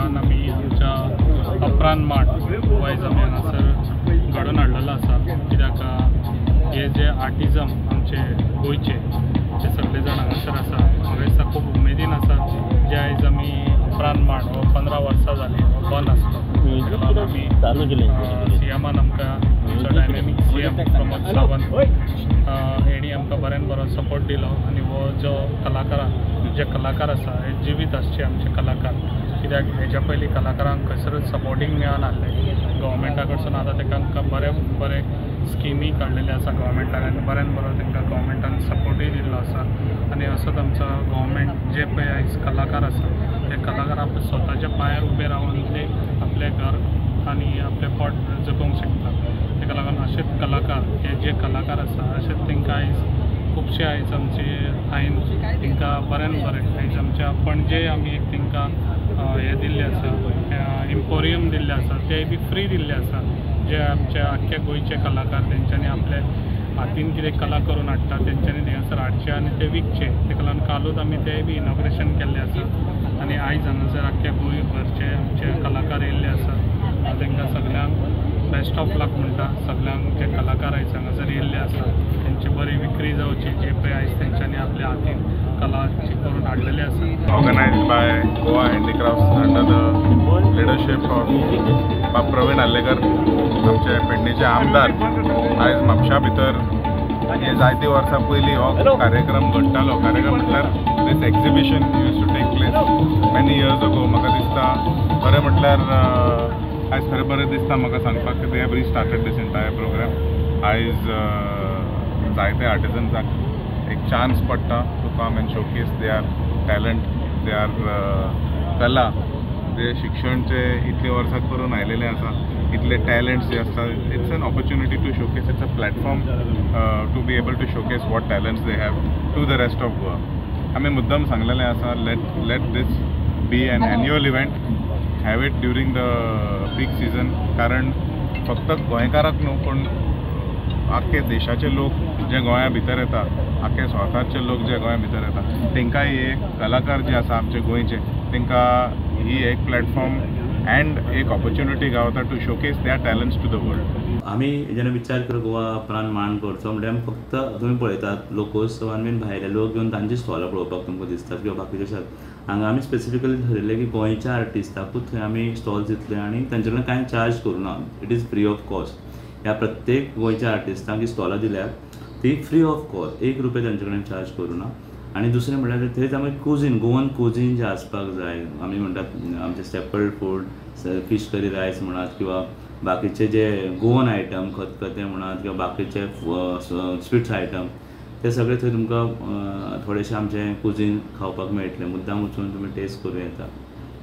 उत्साहान आमी आमच्या अपरान मांड वायज आमी हांगासर घडोवन हाडलेलो आसा. कित्याक हे जे आर्टिजम आमचे गोंयचे जे सगळे जाण हांगासर आसा, म्हाका दिसता खूब उमेदीन आसा. जे आयज आमी अपरान मांड हो 15 वर्सां जालीं हो बंद आसलो, ताका लागून आमी सीएमान आमकां आमचो डायनॅमीक सीएम प्रमोद सावंत हेणी आमकां बऱ्यान बरो सपोर्ट दिलो आनी हो जो कलाकारां जे कलाकार आसा हे जिवीत आसचे आमचे कलाकार, कित्याक हेज्या पयलीं कलाकारांक खंयसरूच सपोर्टींग मेळनासलें गव्हर्मेंटा कडसून. आतां तांकां बरे बरे स्किमी काडलेले आसा गव्हर्मेंटान आनी बऱ्यान बरो तांकां गव्हर्मेंटान सपोर्टूय दिल्लो आसा. आनी असोच आमचो गव्हर्मेंट जे पळय आयज कलाकार आसा ते कलाकार आपल्या स्वताच्या पांयार उबे रावन ते आपलें घर आनी आपलें पोट जगोवंक शकता. ताका लागून अशेच कलाकार हे जे कलाकार आसा अशेच तांकां आयज खुबशे आयज आमचे आयन तांकां बऱ्यान बरें आयज आमच्या पणजे आमी एक तांकां हें दिल्लें आसा, एम्पोरियम दिल्लें आसा, तेंय बी फ्री दिल्लें आसा. जे आमच्या आख्ख्या गोंयचे कलाकार तेंच्यांनी आपले हातीन कितें कला करून हाडटा तेंच्यांनी थंयसर हाडचें आनी ते विकचे. ताका लागून कालूच आमी तेंय बी इनॉग्रेशन केल्लें आसा आनी आयज हांगासर आख्ख्या गोंयभरचे आमचे कलाकार येयल्ले आसा. हांव तांकां सगल्यांक बेस्ट ऑफ लक म्हणटा. सगल्यांक जे कलाकार आयज हांगासर येयल्ले आसा तेंची बरी विक्री जावची, जे पळय आयज तेंच्यांनी आपल्या हातीन कला करून हाडलेली आसा. Organized by Goa Handicrafts under the leadership of बाब प्रवीण आर्लेकर, आमचे पेडणेचे आमदार. आयज म्हापशा भितर हे जायते वर्सां पयलीं हो कार्यक्रम घडटालो. कार्यक्रम म्हटल्यार this exhibition used to take place many years ago. म्हाका दिसता बरें म्हटल्यार आयज खरें बरें दिसता म्हाका सांगपाक की they have restarted this entire program. आयज जायते आर्टिजन्साक एक चान्स पडटा to come and showcase their talent, their कला, जे शिक्षणचे इतले वर्सां करून आयलेले आसा, इतले टॅलंट्स जे आसता. It's an opportunity to showcase, it's a platform to be able to showcase what talents they have to the rest of Goa. आमी मुद्दम सांगलेलें आसा, let this be an annual event, have it during the peak season. कारण फक्त गोंयकाराक न्हू पूण आख्खे देशाचे लोक जे गोंया भितर येता, आख्खे संवसारचे लोक जे गोंया भितर येता, तांकां हे कलाकार जे आसा आमचे गोंयचे तांकां ही एक प्लॅटफॉर्म अँड एक ऑपॉर्च्युनिटी गावता to showcase their talents to the world. आमी जेन्ना विचार करून गोवा उपरांत मांड करचो म्हणल्यार आमी फक्त तुमी पळयतात लोकोत्सवान बीन भायले लोक येवन तांची स्टॉलां पळोवपाक तुमकां दिसतात किंवा बाकीचे आसात. हांगा आमी स्पेसिफिकली थरयलें की गोंयच्या आर्टिस्टाकूच थंय आमी स्टॉल्स दितले आनी तांचे कडल्यान कांय चार्ज करूं ना, it is free of cost. ह्या प्रत्येक गोंयच्या आर्टिस्टांक ही स्टॉलां दिल्यात ती फ्री ऑफ कॉस्ट, 1 रुपया तांचे कडेन चार्ज करूं ना. आनी दुसरें म्हणल्यार थंयच आमी कुजीन, गोवन कुजीन जें आसपाक जाय, आमी म्हणटात आमचे staple food, fish curry rice म्हणात किंवा बाकीचे जे गोवन आयटम खतखतें म्हणात किंवा बाकीचे स्वीट्स आयटम, ते सगळे थंय तुमकां थोडेशें आमचें कुजीन खावपाक मेळटलें. मुद्दाम वचून तुमी टेस्ट करूं येता.